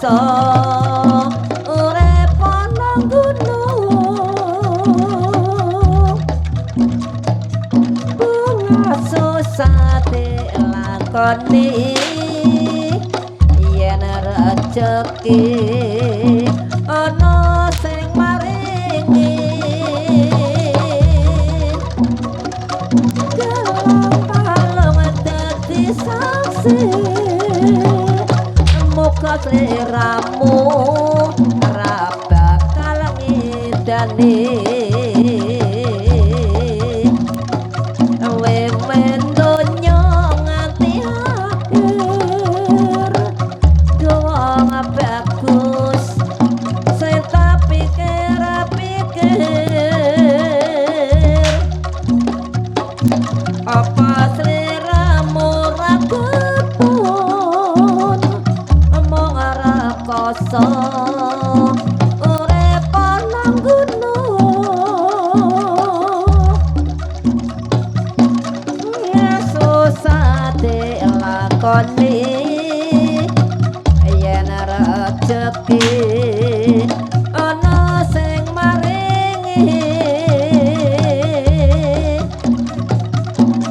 rekoso urip ana gunung bunga susah dilakoni yen rejeki ana sing maringi gelang palung dadi saksi muka sliramu ora bakal ngidani wewen donya nganti akhir doa bagus sing tak pikir pikir apa sliramu ra kepun mung rekoso urip ana gunung susah dilakoni yen rejeki ana sing maringi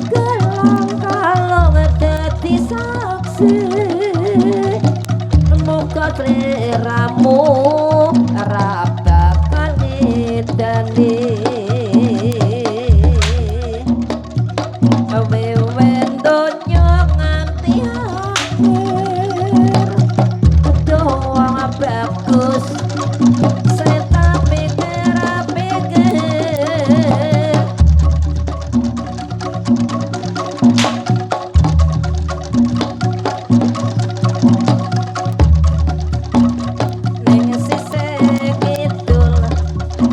gelang kalung dadi saksi muka sliramu ora bakal ngidani wewen donya nganti akhir doa bagus sing tak pikir pikir ning sisih kidul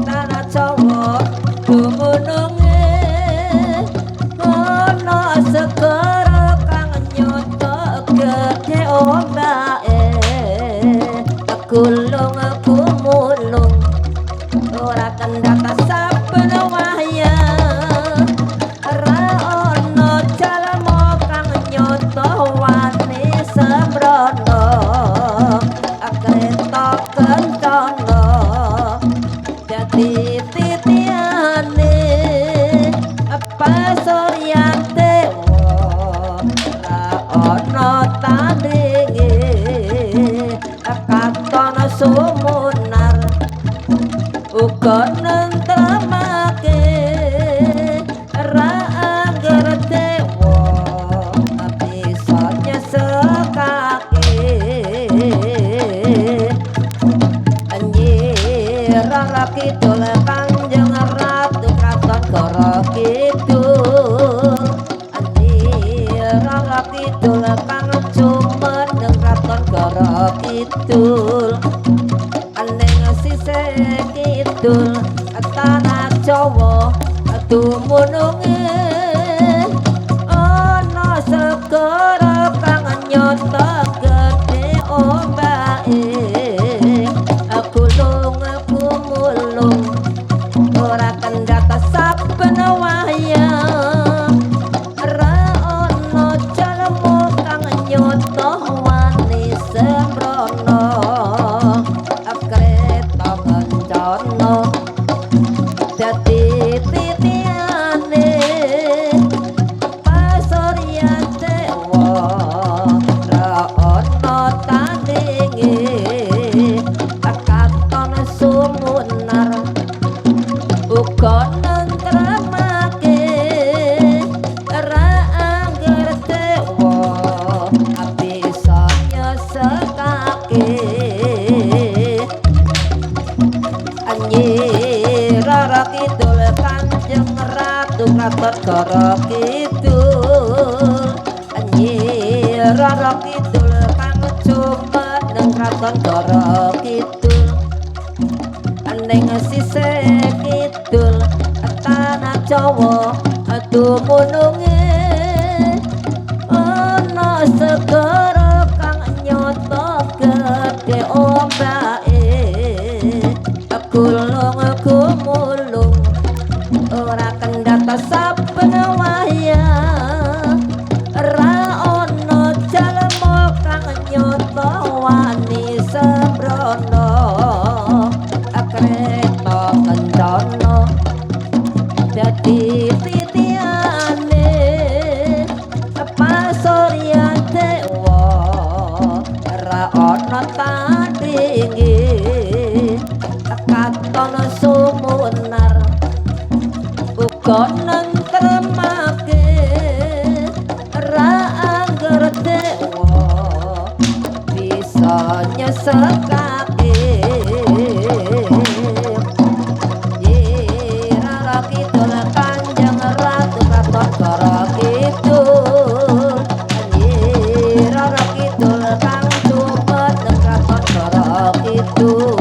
tanah Jawa dumununge ana segara kang nyata gedhe ombake gulung gumulung ora kendhat saben wayah ora ana jalma kang nyata wani sembrana kreta kencana dadi titiane pasuryan dewa ora ana tandinge katon sumunar uga nentremake ra angger dewa bisa nyesekake Nyi Rara Kidul Kanjeng Ratu Kraton Goro Kidul Nyi Rara Kidul kang jumeneng Kraton Goro Kidul ning sisih kidul tanah Jawa dumununge ana segara kang nyata gedhe ombake gulung gumulung ora kendhat saben wayah ora ana jalma kang nyata wani sembrana kreta kencana dadi titiane pasuryan dewa ora ana tandinge katon sumunar uga nentremake ra angger dewa bisa nyesekake Nyi Rara Kidul Kanjeng Ratu Kraton Goro Kidul Nyi Rara Kidul kang jumeneng Kraton Goro Kidul ning sisih kidul tanah Jawa dumununge ana segara kang nyata gedhe ombake gulung gumulung ora kendhat saben wayah ora ana jalma kang nyata wani. ana sumunar uga nentremake ra angger dewa bisa nyesekake. Nyi Rara Kidul Kanjeng Ratu Kraton Bara Kidul, Nyi Rara Kidul kang jumeneng Kraton Bara Kidul.